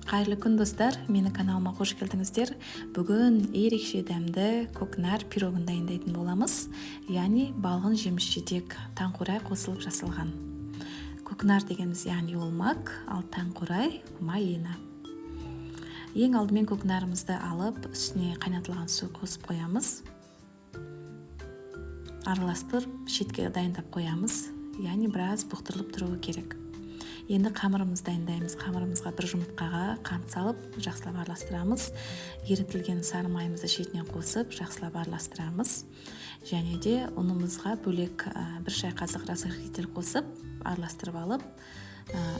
Қайырлы күн, достар! Менің каналыма қош келдіңіздер. Бүгін ерекше дәмді көкнәр пирогын дайындайтын боламыз, яғни балғын жеміс жидек, таңқурай қосылып жасалған. Көкнәр дегеніміз, яғни ол мак, ал таңқурай малина. Ең алдымен көкнәрімізді алып, үстіне қайнатылған су қосып қоямыз, араластырып, шетке дайындап қоямыз, яғни біраз бұқтырылып тұруы керек. Енді қамырымызды дайындаймыз. Қамырымызға бір жұмыртқаға қант салып, жақсылап араластырамыз. Ерітілген сары майымызды шетінен қосып, жақсылап араластырамыз. Және де ұнымызға бөлек 1 шай қасық разрыхлитель қосып, араластырып алып,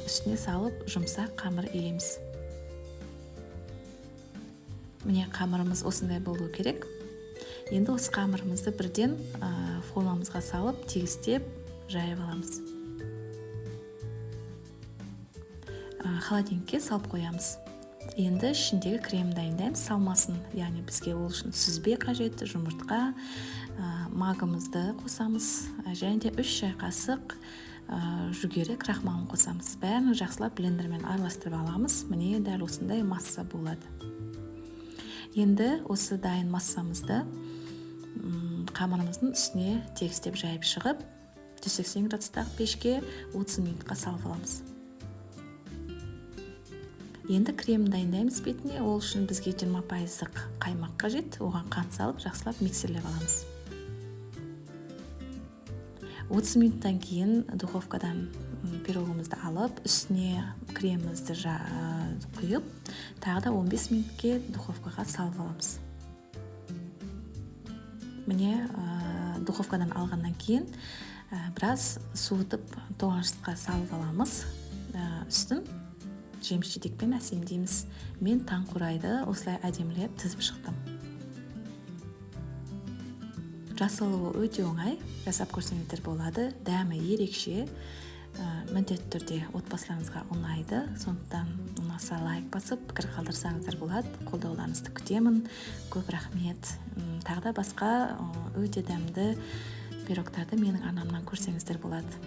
үстіне салып, жұмсақ қамыр илейміз. Міне, қамырымыз осындай болу керек. Енді осы қамырымызды бірден формамызға салып, тегістеп жайып аламыз. Холодильникке салып қоямыз. Енді ішіндегі крем дайындаймыз, салмасын. Яғни бізге ол үшін сүзбе қажет, жұмыртқа, магымызды қосамыз және де 3 шай қасық жүгері крахмалын қосамыз. Бәрін жақсылап блендермен араластырып аламыз. Міне, дәл осындай масса болады. Енді осы дайын массамызды қамырымыздың үстіне тегістеп жайып шығып, 180 градустағы пешке 30 минутқа салып аламыз. Енді крем дайындаймыз бетіне. Ол үшін бізге 20%-лық қаймақ қажет. Оған қант салып, жақсылап миксерлеп аламыз. 30 минуттан кейін духовкадан пирогымызды алып, үстіне кремімізді құйып, тағы да 15 минутке духовкаға салып аламыз. Міне, духовкадан алғаннан кейін біраз суытып, тоңазытқышқа салып аламыз. Үстін жеміс жидекпен әсемдейміз. Мен таңқурайды осылай әдемілеп тізіп шықтым. Жасалуы өте оңай, жасап көрсеңіздер болады. Дәмі ерекше, міндетті түрде отбасыларыңызға ұнайды. Сондықтан ұнаса, лайк басып, пікір қалдырсаңыздар болады. Қолдауларыңызды күтемін. Көп рахмет. Тағы да басқа өте дәмді пирогтарды менің арнамнан көрсеңіздер болады.